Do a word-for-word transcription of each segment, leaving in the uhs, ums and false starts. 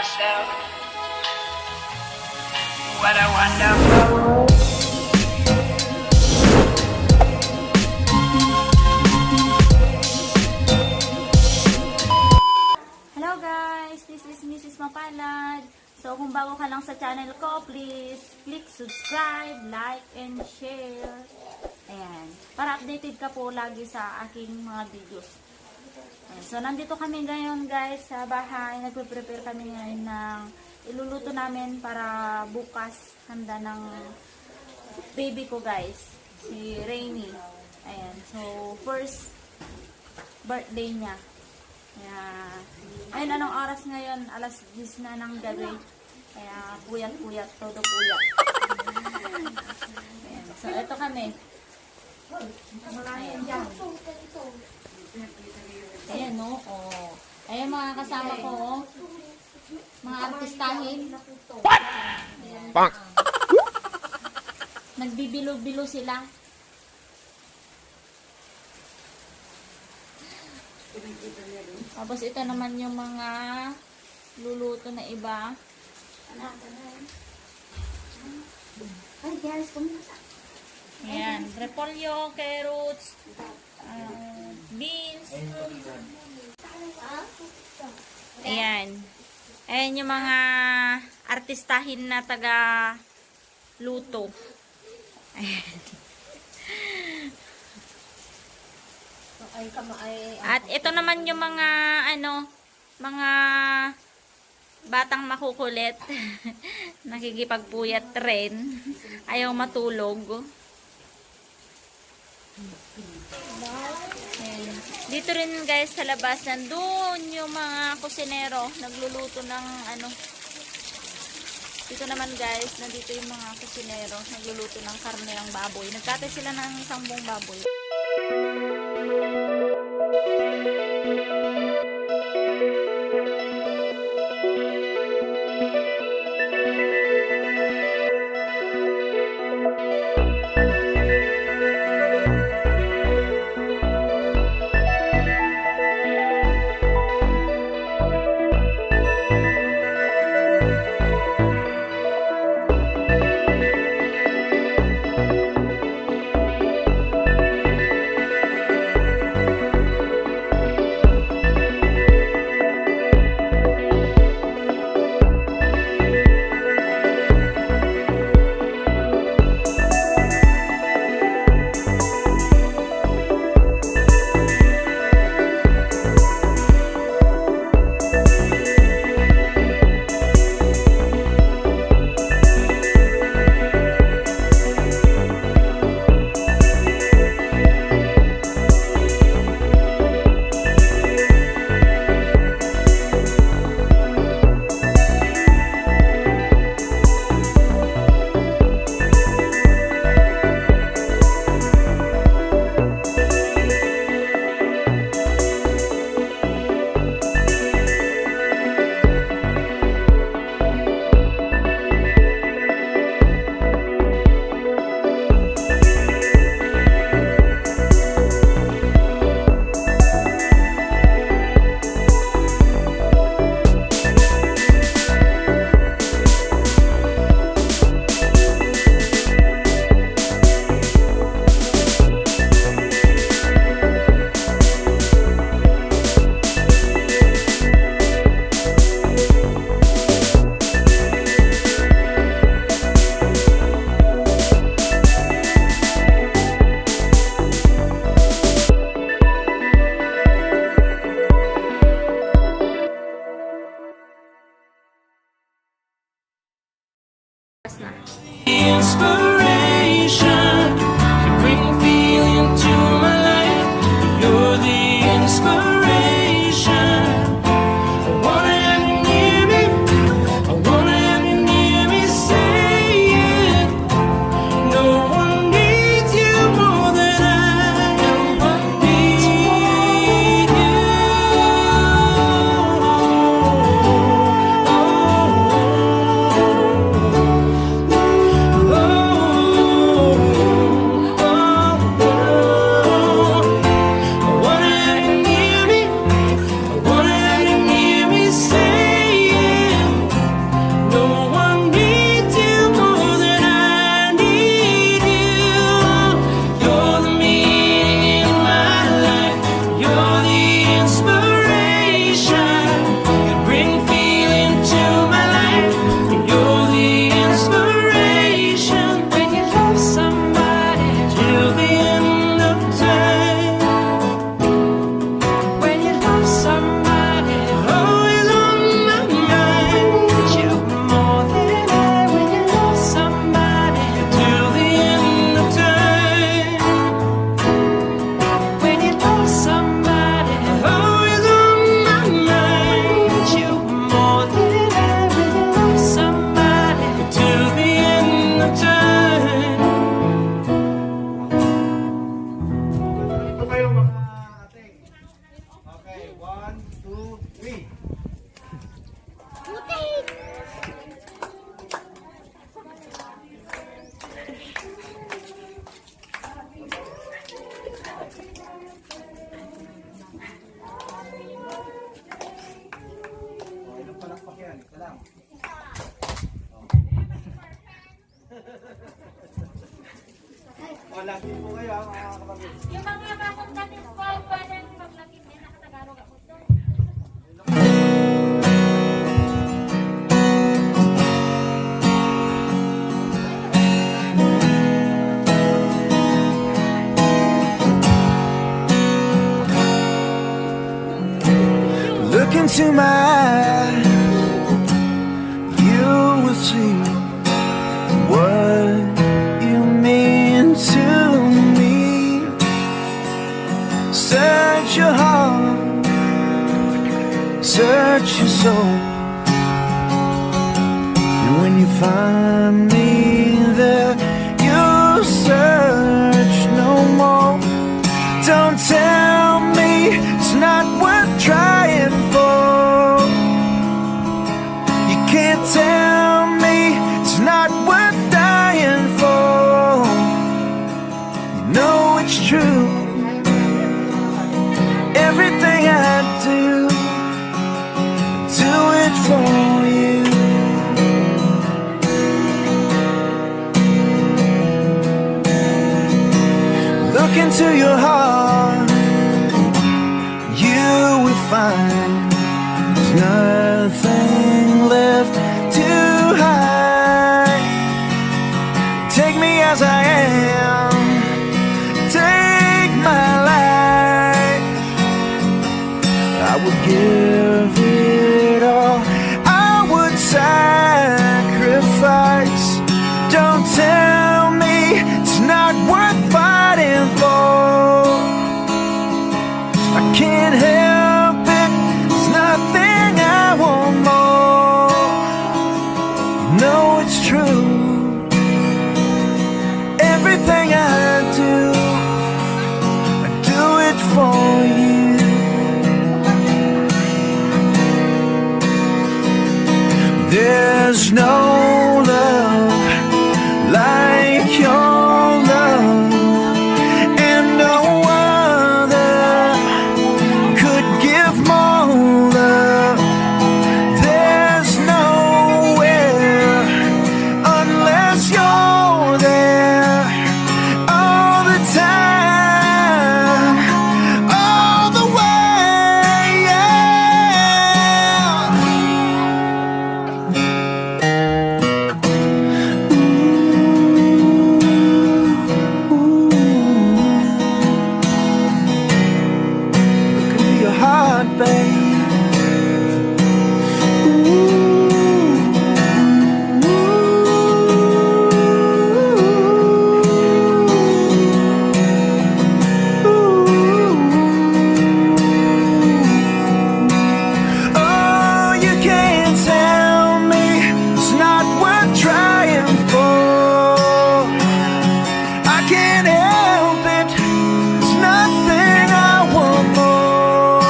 What a wonderful world. Hello guys, this is Missus Mapalad. So kung bago ka lang sa channel ko, please click subscribe, like, and share. Ayan. Para updated ka po lagi sa aking mga videos. Ayan. So nandito kami ngayon guys sa bahay. Nagpe-prepare kami ngayon ng iluluto namin para bukas handa ng baby ko guys. Si Rainy. Ayan. So first birthday niya. Kaya, ayun, anong oras ngayon? Alas diyes na ng gabi. Kaya puyat-puyat, todo puyat. Ayan. So, eto kami. Ayan. Ayan, no? Oh. Ayan, mga kasama ko, oh. Mga artistahin. Ayan. Nagbibilo-bilo sila. Tapos ito naman yung mga luluto na iba. Ay, guys, kumusta? Ayan, repolyo, carrots, ah, beans. Ayan. Ayan yung mga artistahin na taga luto. Ayan. Ay, kama-, ay, At ito naman yung mga, ano, mga batang makukulit. Nakikipagpuyat rin. Ayaw matulog. Ayan. Dito rin guys sa labas, nandun yung mga kusinero nagluluto ng ano. Dito naman guys, nandito yung mga kusinero nagluluto ng karne ng baboy. Nagkatay sila ng isang buong baboy. Inspiration, you bring feeling to my life. You're the inspiration. I wanna have you near me. I wanna have you near me. Say it. No one needs you more than I do. Yung mga bakong katis po, pwede paglagyan niya, nakatagarog ako. Look into my eyes, you will see what you mean to me. Search your heart, search your soul. And when you find me there, you search no more. Don't tell me it's not worth trying for. You can't tell me it's not worth dying for. You know it's true. Everything I do, do it for you. Look into your heart, you will find there's nothing left to hide. Take me as I am, take my life. I would give it all, I would sacrifice. Don't tell me it's not worth fighting for. I can't help it, it's nothing I want more. You know it's true. Everything I do, I do it for you. There's no love like your love, and no other could give more love. There's nowhere unless you're there all the time, all the way, yeah. Ooh, ooh. Look into your heart, babe. Ooh, ooh, ooh. Oh, you can't tell me it's not worth trying for. I can't help it. It's nothing I want more.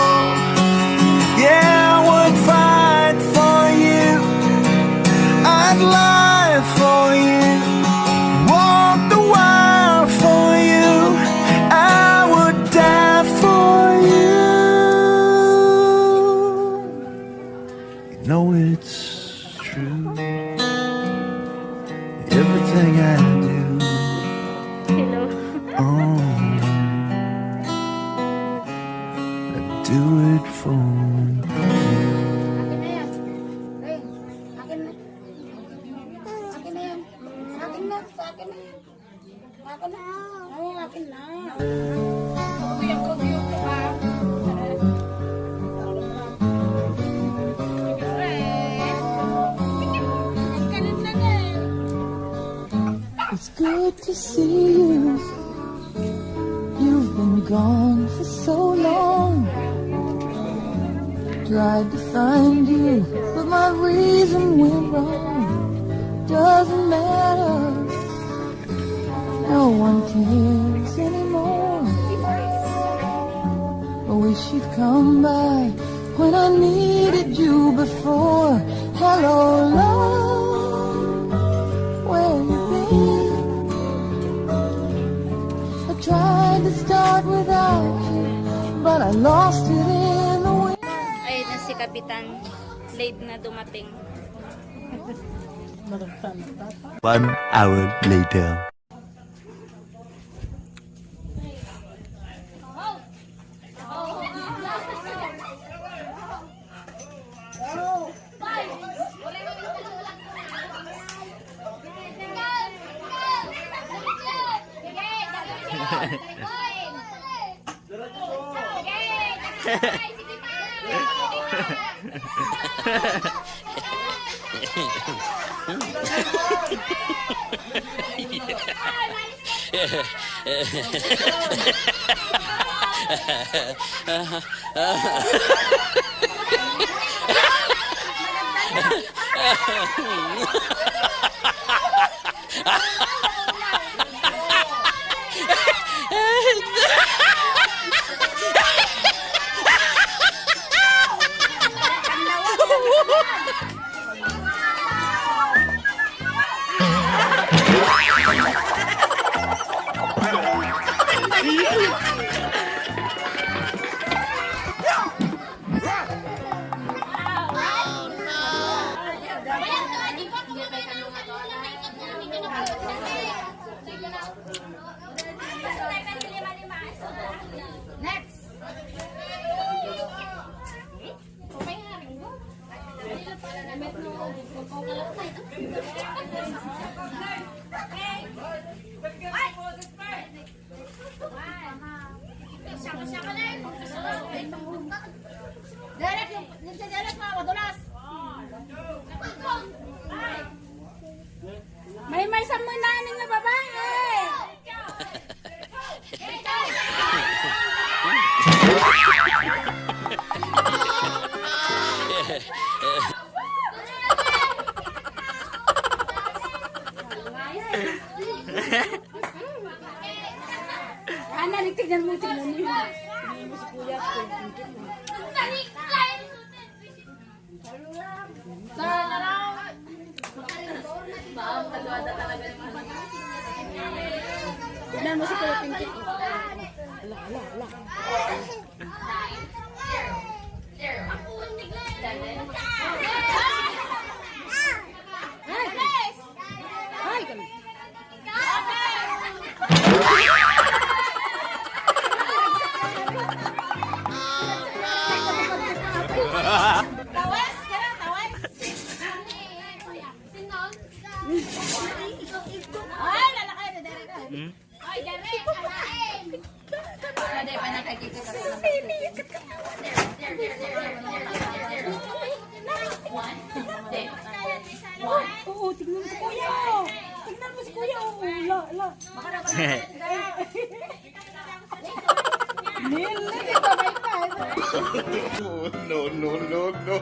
Yeah, I would fight for you. I'd lie for you. Walk the world for you. I would die for you. You know it's true. Everything I do, Hello. Oh, I do it for you. Akin na yan. Ren, akin na. Akin na yan. Akin na. Sa akin na yan. Akin na. Oo, akin na. Uy, ang cute, ah. Galit na na eh. It's good to see you. You've been gone for so long. Tried to find you, but my reason went wrong. Doesn't matter. No one cares anymore. I wish you'd come by when I needed you before. Hello, love, where you been? I tried to start without you, but I lost it in the wind. Ayun na si Kapitan. Late na dumating. One hour later. Next. Derek, yung, yung tsinelas mo, madulas. May, may samminaning nga babae. Ana, tignan mo, tignan mo yun. Tignan mo si Kuya, tignan mo. Tignan mo si Kuya Pinky. Ala, ala, ala. Ay! Ay, kami. Tawes, kaya tawes. Ay, lalakay na dere ka. Hmm? Ay, dere, alaen. Pwede pa nakikita sa Oo, tignan mo si Kuya. Tignan mo si Kuya. Oo, la, la. Nil, nil, ito, may pa. No, no, no, no.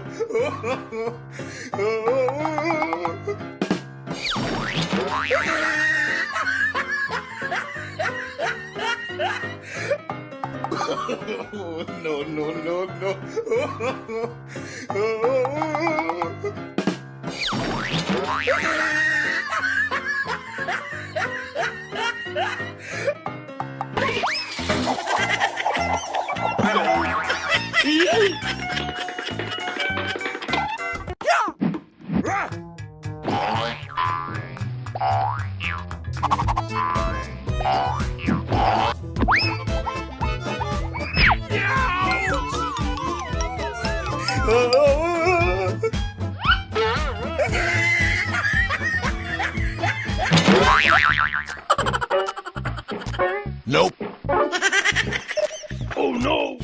No, no, no, no. Nope. Oh no!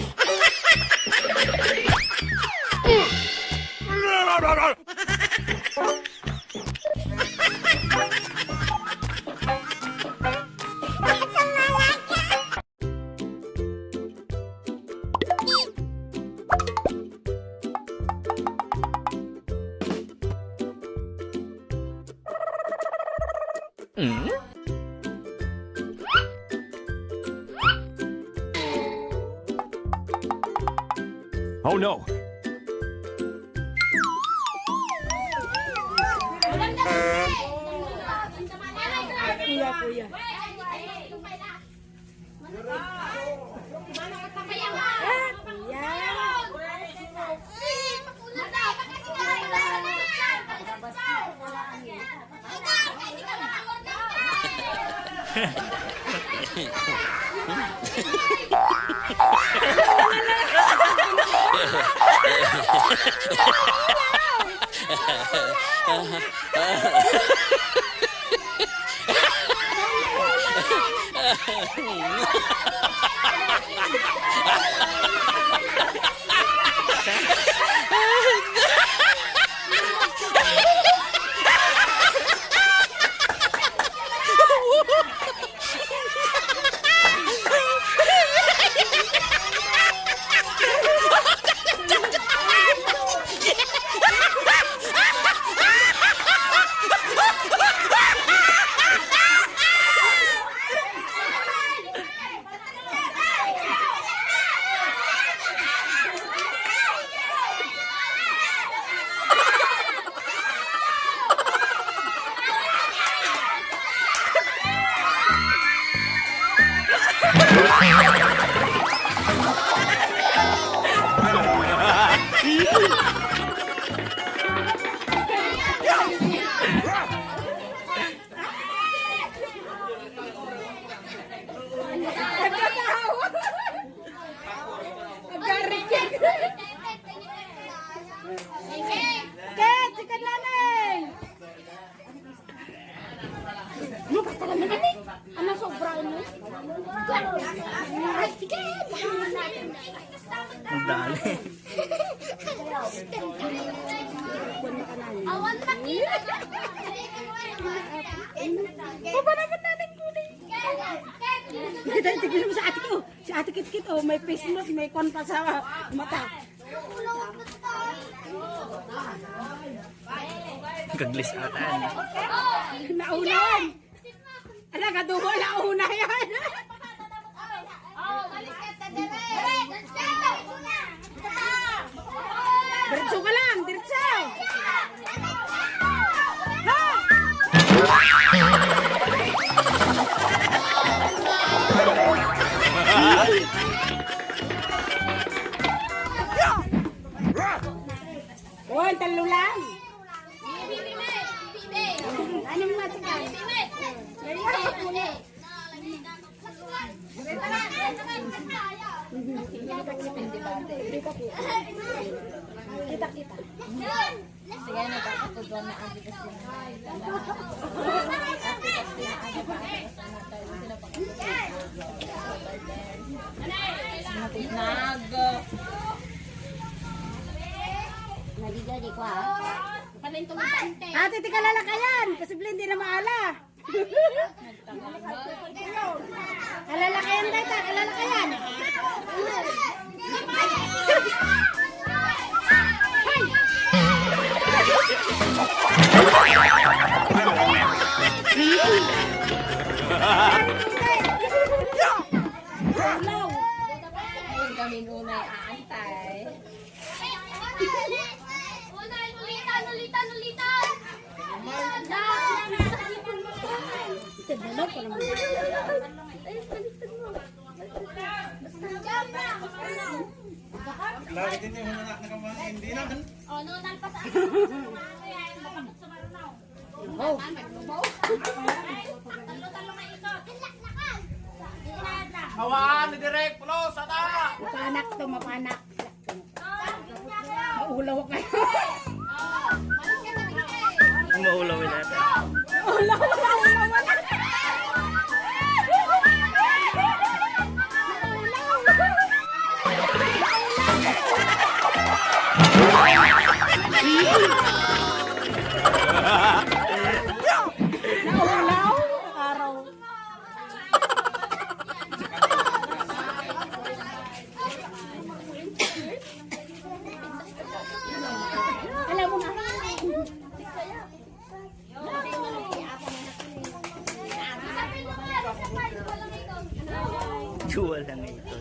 Mm? Oh no! Kuya, kuya. Ket, sikat, Nanay! Ano, basta lang naman eh. Ano, sobra, ano? Ay, sige! Ang dali. Awan na kita. Papa, dapat natin kunin. Kita, tignan mo sa ate ko. Si Ate Kitkit, oh, may face mask, may kwan pa sa mata. Gaglis ata, ano? Naunawan. Ala, kadugo, nauna yan. Diretso ka lang, diretso. Ha? Hoy, talo lang. Ano mo nga? Kita, kita. Sige, nagkakatutuan na ang bigas din. Nag- Nagigil, di ko, ah. Ate, ti kalalakayan. Posible hindi na maala. Kalalakayan dayta, kalalakayan. Kami nunay aantay. Ulitan, ulitan, ulitan! Bakit hindi mo anak na kaman? Hindi na. Oh, no, nalpas ako. Ano yan? Bakit sumarunaw? Oh. Hawaan ni Direk, pulos, ata! Mapanak to, mapanak. Maulaw kayo. Maulaw na. Maulaw, maulaw. Naulaw? Araw. Alam mo na. Jewel lang ito.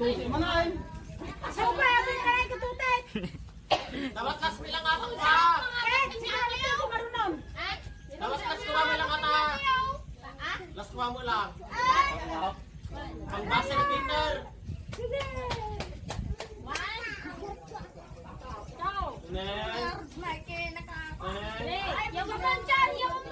Tuti man ay. Sobra, abin ka na ito, tuti. Dapat last mi lang ata, ha? Eh, sige, ano ito, marunong? Dapat last ko mo lang ata. Last ko mo lang. Ang basa ni Peter. Sige. One. Two. Next. Next. Yung mga dyan, yung mga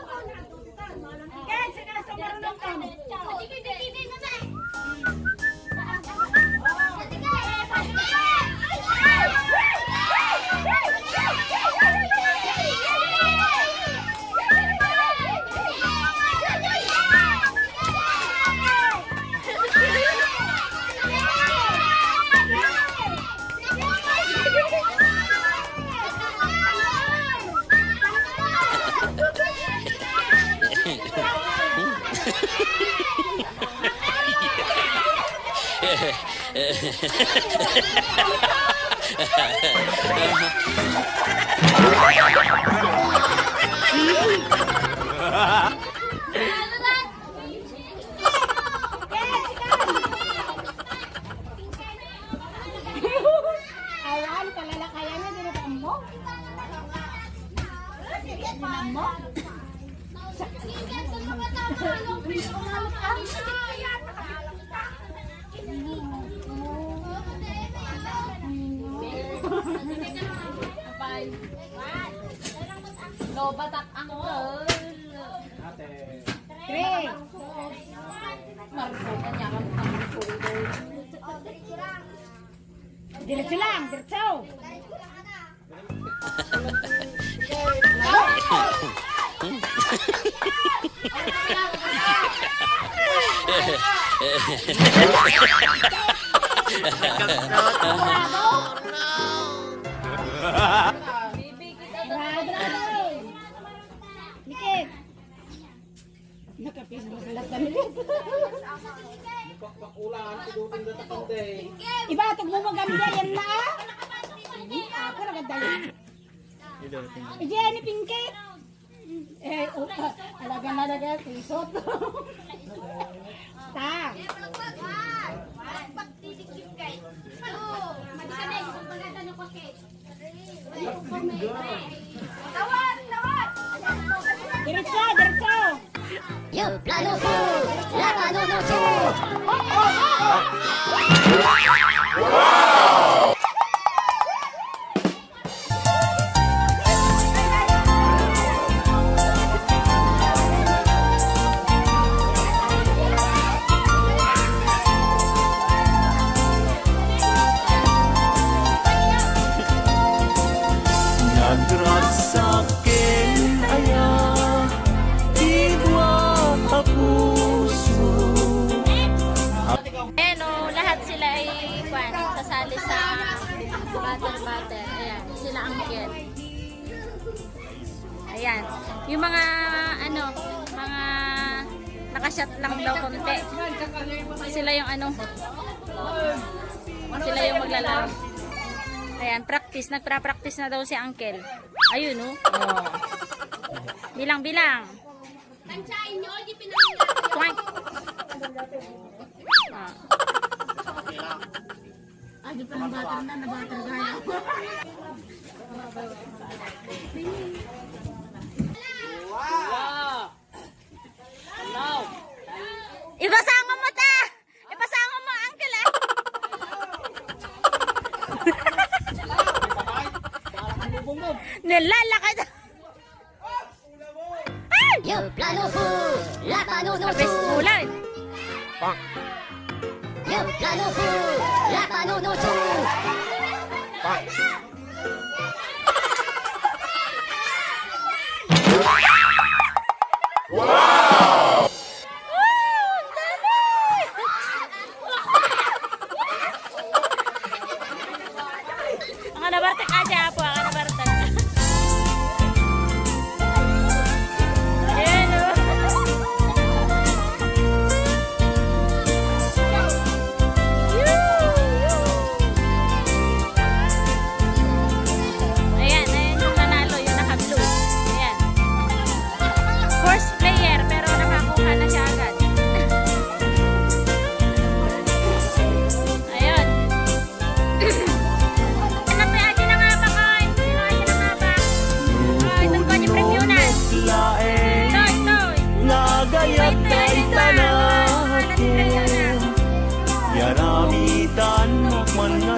Awan, kalalakayan niya, di na ba mo? Di na mo? Lobat ak, uncle. Three. Marunong ka niya, ang pangsundo. Diretso lang, diretso. Dikit. Nakapis mo sa lasan. Pakpakulan, idudin na takang day. Iba, tag mo maganda yan na, ah. Ako naganda yan. Ije, ni Pinky. Eh, oh, ah, alaga na alaga, isot. Ta. Diretso, diretso. Yung plano ko, la plano no to. Nagragsaken aya ti dua a puso. Ayan, oh, lahat sila ay, kwan, sasali sa battle battle. Ayan, sila uncle. Ayan. Yung mga, ano, mga nakashot lang daw konti. Sila yung, ano, sila yung maglalaro. Ayan, practice. Nagpra-practice na daw si uncle. Ayun, oh. Oh. Bilang, bilang. Twang. Ah. Ay, di pa nabater na, nabater kaya. Ipasango mo ta! Ipasango mo, uncle, ah! Nilalakad. Yung plano ko, la plano no to. Best kulay. Yung plano ko, la plano no to. Wow! Ang nabartek aja, apo, ang nabartek. Ayan, oh. Ayan, ayan yung nanalo, yung naka-blue. Ayan. First player, pero nakakuha na siya agad. Ayun. Ano pa yung atin ang abak, oy? Sino atin ang abak? Oh, itong kanya premyo na. Toy, toy. Lagayat. Toy, toy, toy, toy. Ano si premyo na? Yaramitan mo man.